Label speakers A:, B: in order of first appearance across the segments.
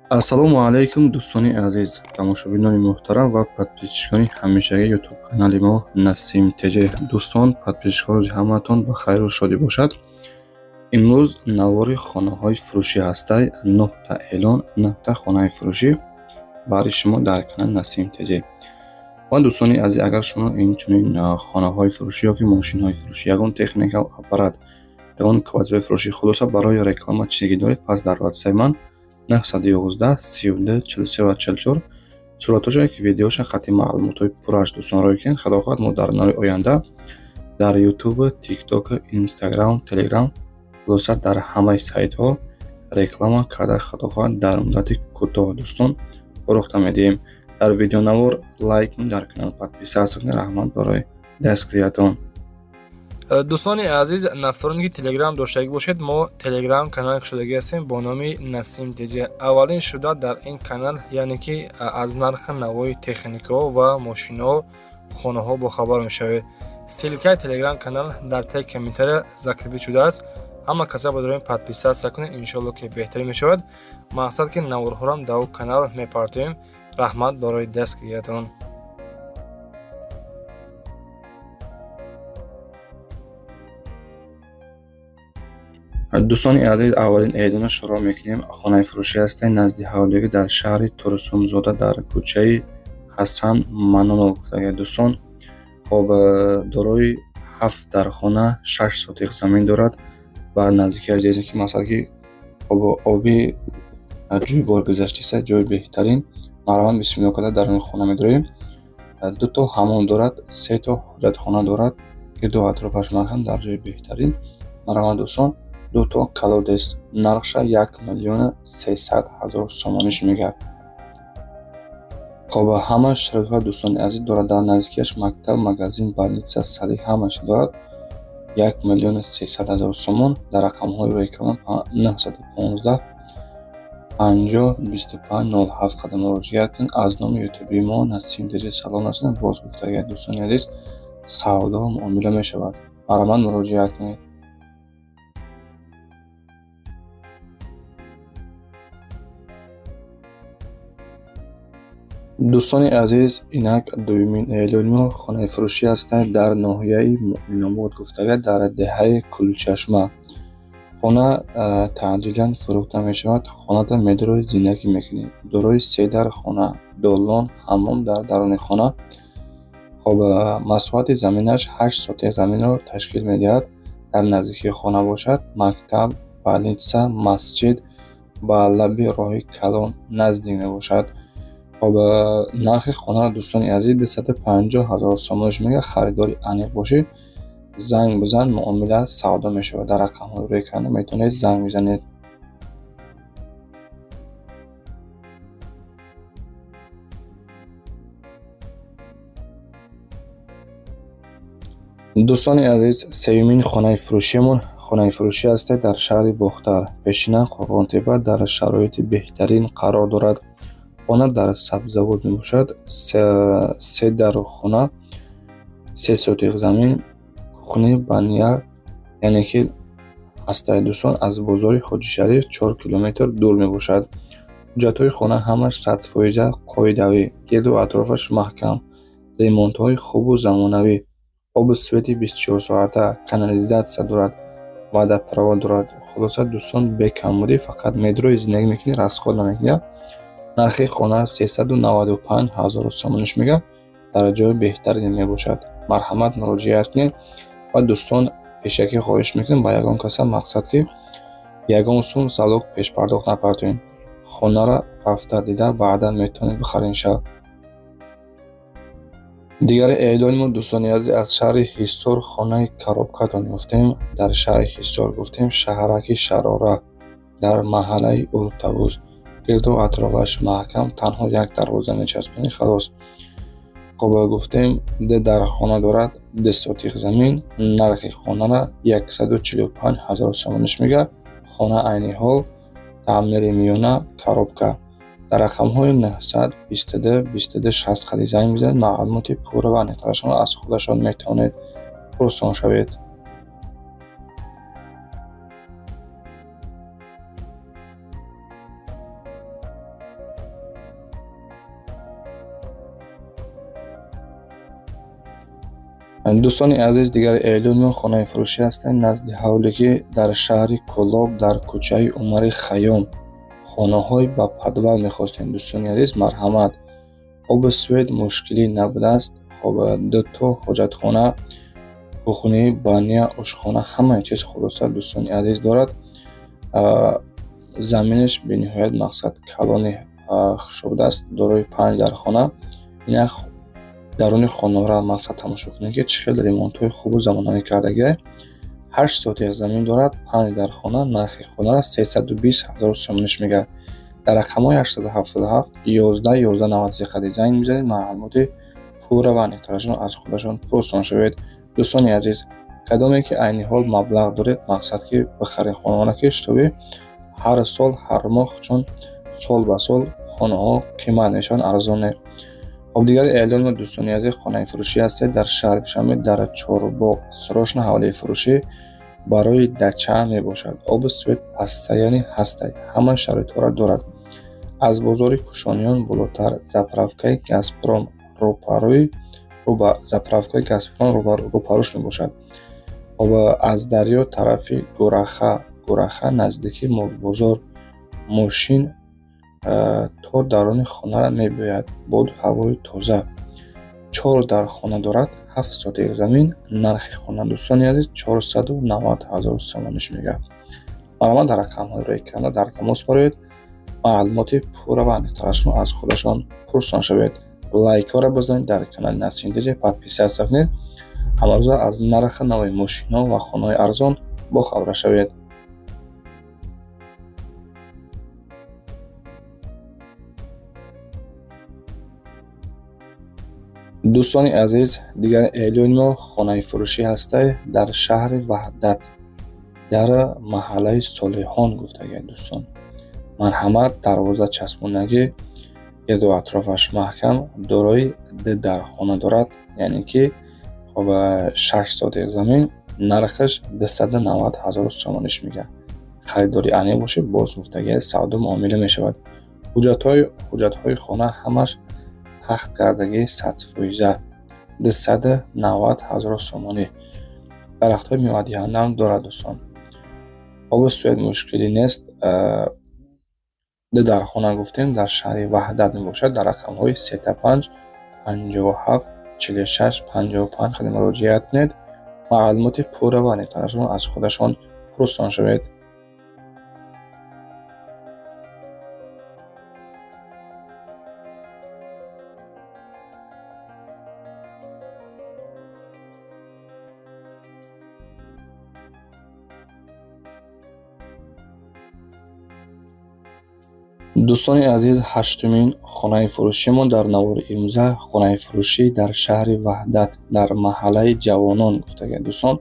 A: Ассалому алайкум, дӯстони азиз, тамошобинони муҳтарам ва подписчикони ҳамешагии ютуб-канали мо Насим ТЖ. Дӯстон, подписчикҳо, рӯзи ҳамаатон ба хайру шодӣ бошад. Имрӯз навори хонаҳои фурӯшӣ ҳастай, нӯҳта эълон, нӯҳта хонаи фурӯшӣ барои шумо дар канали Насим ТЖ. Ва дӯстони азиз, агар шумо инчунин хонаҳои фурӯшӣ ёки мошинҳои фурӯшӣ, ягон техника, аппарат, ягон квартираи фурӯшӣ, хулоса, барои реклама чизе ки доред, пас дар ватсапи ман 911 32 43 ва 44 суратҳоша ки видеоша хати маълумотҳои пурраш, дӯстон, рӯй кунед. Худо хоҳад, мо дар нави оянда дар ютуб, тикток, инстаграм, телеграм, хулоса, дар ҳамаи сайтҳо реклама карда, худо хоҳад, дар муддати кӯтоҳ, дӯстон, фурӯхта медиҳем. Дар видеонавор лайк кунед, дар канал подписаться кунед. Раҳмат барои дастгириятон.
B: Дӯстони азиз, нафароне ки телеграм доштагӣ бошед, мо телеграм канал кушодагӣ ҳастем бо номи Насим ТЖ. Аввалин шуда дар ин канал, яъне ки аз нархи навои техникаҳо ва мошинаҳо, хонаҳо бохабар мешавед. Ссылкаи телеграм канал дар таи комментария закрепить шудааст. Ҳама каса ба подписаться кунед, иншоалло ки беҳтарин мешавад. Мақсад ки наворҳоам дар ӯ канал мепартоем. Раҳмат барои дастгириятон.
A: Дӯстони азиз, аввалин эълонро шурӯъ мекунем. Хонаи фурӯшӣ ҳастем назди ҳавлигӣ дар шаҳри Турсунзода, дар кӯчаи Ҳасан Манонов гуфтага, дӯстон. Хоб, дорои ҳафт дархона, 6 сотих замин дорад ва наздики аз ки масалан ки, хоб, оби ҷӯйбор гузаштиста, ҷои беҳтарин. Марҳамат, бисмилло карда дар он хона медорем. Дуто ҳаммом дорад, сето ҳоҷатхона дорад, гирду атрофаш маҳкам, дар ҷои беҳтарин. Марҳамат, дӯстон, дуто колодец. Нархша 1 300 000 сомониш мегардад. Хоб, ҳама шароитҳои, дӯстони азиз, дорад. Дар наздикиаш мактаб, магазин, больница, садик, ҳама чи дорад. 1 300 000 сомон. Дар рақамҳои рӯи экран 915 50 25 07 қадам муроҷиат кунед. Аз номи ютуби мо Насим ТЖ салом расонед. Боз гуфтагия, дӯстони азиз, савдо муомила мешавад. Марҳамат, муроҷиат кунед. Дӯстони азиз, инак дуюмин эълони мо хонаи фурӯшӣ ҳастанд дар ноҳияи Муъминобод гуфтага, дар деҳаи Кулчашма. Хона таъҷилан фурӯхта мешавад. Хонада медорои зиндагӣ мекунӣ. Дорои се дар хона, долон, ҳаммом дар даруни хона. Хоб, масоҳати заминаш 8 сотих заминро ташкил медиҳад. Дар наздикии хона бошад, мактаб, больница, масҷид, ба лаби роҳи калон наздик мебошад. Хоб, нархи хонаро, дӯстони азиз, 250 000 сомониш мегӯяд. Харидори аниқ бошӣ, занг бизан, муомила савдо мешавад. Дар рақамҳои рӯи экран метавонед занг бизанед. Дӯстони азиз, сеюмин хонаи фурӯшиамон хонаи фурӯшӣ ҳастед дар шаҳри Бохтар, пешина Қурғонтеппа, дар шароити беҳтарин қарор дорад. Хона дар Сабзавод мебошад. Се дару хона, 3 сотих замин, кухня, баня, яъне ки ҳастаи, дӯстон, аз бозори Ҳоҷишариф 4 километр дур мебошад. Ҳуҷҷатҳои хона ҳамаш 100%-а қоидавӣ, гирду атрофаш маҳкам, ремонтҳои хубу замонавӣ, обу свети 24-соата, канализатсия дорад, водопровод дорад. Хулоса, дӯстон, бекамбудӣ, фақат медрои зиндагӣ мекунӣ, расход намекунӣ. Нархи хона 395 000 сомониш мегӯяд. Дар ҷои беҳтарин мебошад. Марҳамат, муроҷиат кунед. Ва, дӯстон, пешакӣ хоҳиш мекунем, ба ягон каса, мақсад ки, ягон сум залог пешпардохт напартоед. Хонаро рафта дида, баъдан метавонед бихаред шав. Дигари эълони мо, дӯстони азиз, аз шаҳри Ҳисор хонаи коробкатон ёфтем. Дар шаҳри Ҳисор гуфтем, шаҳраки Шарора, дар маҳаллаи Уртабуз. Гирду атрофаш маҳкам, танҳо як дарвоза мечаспонӣ, халос. Хоб, гуфтем, ду дархона дорад, 2 сотих замин. Нархи хонаро 145 000 сомониш мегӯяд. Хона айни ҳол таъмири миёна, коробка. Дар рақамҳои 922 22 60 қади занг бизанед, маълумоти пурра ва аниқтарашонро аз худашон метавонед пурсон шавед. Дӯстони азиз, дигар эълони хонаи фурӯшӣ ҳастанд назди ҳавлигӣ дар шаҳри Кӯлоб, дар кӯчаи Умари Хайём. Хонаҳои ба подвал мехостем, дӯстони азиз, марҳамат. Обу свет мушкилӣ набудааст. Хоб, дуто ҳоҷатхона, кухни, баня, ошхона, ҳамаи чиз хулоса, дӯстони азиз, дорад. Заминаш бениҳоят мақсад калони хушобудааст, дорои панҷ дархона. Инак даруни хонаҳоро мақсад тамошо кунед, ки чӣ хел ремонтҳои хубу замонавӣ кардагиа. 8 сотих замин дорад, панҷ дархона. Нархи хонаро 320 000 сомониш мегӯяд. Дар рақамҳои 877 11 11 93 қади занг мезанед, маълумоти пурра ва аниқтарашро аз худашон пурсон шавед. Дӯстони азиз, кадоме ки айни ҳол маблағ доред, мақсад ки бихаред хонаҳоро, ки шитоби ҳар сол, ҳар моҳ, чун сол ба сол хонаҳо қимат мешаванд, арзон не. Хоб, дигари эълони, дӯстони азиз, хонаи фурӯшӣ ҳастед дар шаҳри Душанбе, дар Чорбоғ. Срочно ҳавлии фурӯшӣ барои дача мебошад. Обу свет постоянный ҳастай, ҳама шароитҳоро дорад. Аз бозори Кушониён болотар, заправкаи Газпром рӯпарӯи, заправкаи Газпром рӯпарӯш мебошад. Хоб, аз дарё тарафи Гураха, Гураха наздики молбозор мошин то даруни хонара мебиёяд, боду ҳавои тоза. Чор дархона дорад, 7 сотих замин. Нархи хона, дӯстони азиз, 490 000 сомониш мегӯяд. Марҳамат, дар рақамҳои рӯи экрана дар тамос бароед, маълумоти пурра ва аниқтарашро аз худашон пурсон шавед. Лайкҳоро бизанед, дар канали Насим Диҷе подписаться кунед, ҳамарӯза аз нархи нави мошинҳо ва хонаҳои арзон бохабар шавед. Дӯстони азиз, дигар эълони мо хонаи фурӯшӣ ҳастай дар шаҳри Ваҳдат, дар маҳаллаи Солиҳон гуфтагият, дӯстон. Марҳамат, дарвоза часпонагӣ, гирду атрофаш маҳкам, дорои ду дархона дорад, яъне ки хоб, 6 сотих замин. Нархаш 290 000 сомониш мегӯяд. Харидори аниқ бошед, боз гуфтагият, савдо муомила мешавад. Ҳуҷҷатҳои хона ҳамаш тахт кардагӣ 100%. 290 000 сомонӣ. Дарахтҳои мевадиҳандаам дорад, дӯстон. Обу свет мушкилӣ нест. Ду дархона гуфтем, дар шаҳри Ваҳдат мебошад. Дар рақамҳои 35 57 46 55 хеле муроҷиат кунед, маълумоти пурра ва аниқтарашро аз худашон пурсон шавед. Дӯстони азиз, ҳаштумин хонаи фурӯшимон дар навори имрӯза хонаи фурӯшӣ дар шаҳри Ваҳдат, дар маҳаллаи Ҷавонон гуфтагият, дӯстон.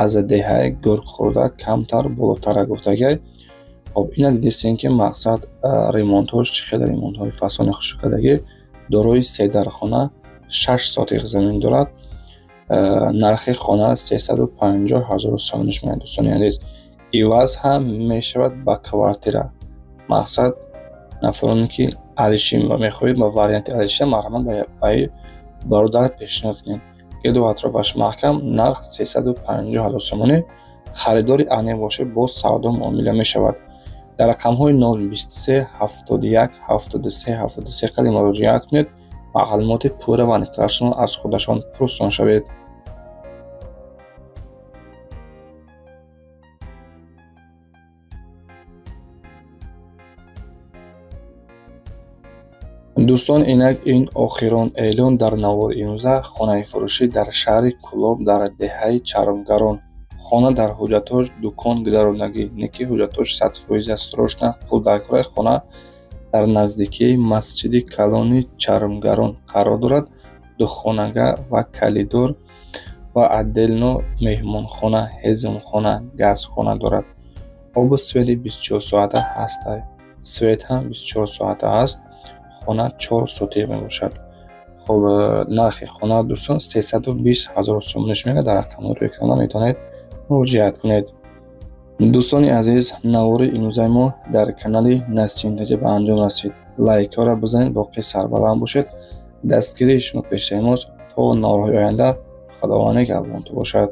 A: Аз деҳаи Гургхӯрда камтар болотара гуфтагият. Хоб, ина дидистем, ки мақсад ремонтҳош чӣ хел ремонтҳои фасони хушкардагӣ. Дорои се дархона, 6 сотих замин дорад. Нархи хона 350 000 сомониш меояд, дӯстони азиз. Иваз ҳам мешавад ба квартира. Мақсад, нафароне ки алиши мехоҳед, ба варианти алиша, марҳамат, ба бародар пешниҳод кунед. Гирду атрофаш маҳкам, нарх 350 000 сомонӣ. Харидори аниқ бошед, боз савдо муомила мешавад. Дар рақамҳои 023 71 73 73 қадри муроҷиат кунед, маълумоти пурра ва аниқтарашро аз худашон пурсон шавед. Дӯстон, инак ин охирон эълон дар навори имрӯза хонаи фурӯшӣ дар шаҳри Кӯлоб, дар деҳаи Чармгарон. Хона дар ҳуҷҷатҳош дукон гузарондагӣ, не ки ҳуҷҷатҳош 100% срочно пул дар кораи. Хона дар наздикии масҷиди калони Чармгарон қарор дорад. Духонага ва коридор ва отдельно меҳмонхона, ҳезумхона, газхона дорад. Обу свети 24 соата ҳастай, свет ҳам 24 соата ҳаст. Хона 4 сотих мебошад. Хоб, нархи хона, дӯстон, 320 000 сомониш мегӯяд. Дар рақамҳои рӯи экрана метавонед муроҷиат кунед. Дӯстони азиз, навори имрӯзаи мо дар канали Насимтаҷа ба анҷом расид. Лайкҳоро бизанед, боқӣ сарбаланд бошед. Дастгирии шумо пешаи мост. То наворҳои оянда, Худованд нигаҳбонтон бошад.